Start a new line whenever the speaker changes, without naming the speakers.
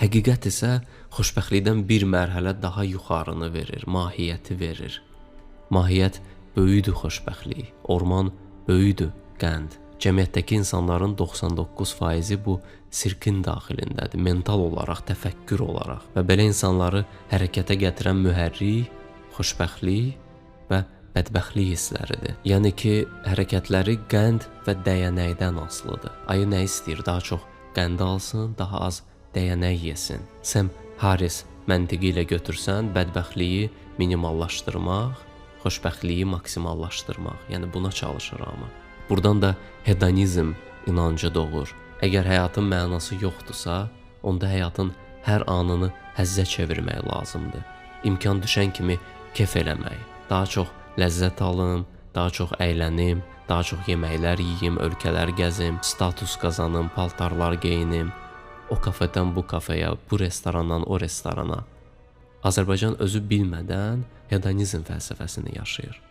Həqiqət isə xoşbəxtlikdən bir mərhələ daha yuxarını verir, mahiyyəti verir. Mahiyyət böyükdür xoşbəxtlik, orman böyükdür qənd. Cəmiyyətdəki insanların 99%-i bu sirkin daxilindədir, mental olaraq, təfəkkür olaraq və belə insanları hərəkətə gətirən mühərrik xoşbəxtlik və bədbəxtlik hissləridir. Yəni ki, hərəkətləri qənd və dəyənəkdən asılıdır. Ayı nə istəyir? Daha çox qənd alsın, daha az dəyənək yesin. Sam Harris məntiqi ilə götürsən, bədbəxtliyi minimallaşdırmaq, xoşbəxtliyi maksimallaşdırmaq. Yəni buna çalışır hamı. Burdan da hedonizm inancı doğur. Əgər həyatın mənası yoxdursa, onda həyatın hər anını həzzə çevirmək lazımdır. İmkan düşən kimi kef eləmək, daha çox ləzzət alım, daha çox əylənim, daha çox yeməklər yeyim, ölkələr gəzim, status qazanım, paltarlar geyinim, o kafedən bu kafeyə, bu restorandan o restorana. Azərbaycan özü bilmədən hedonizm fəlsəfəsini yaşayır.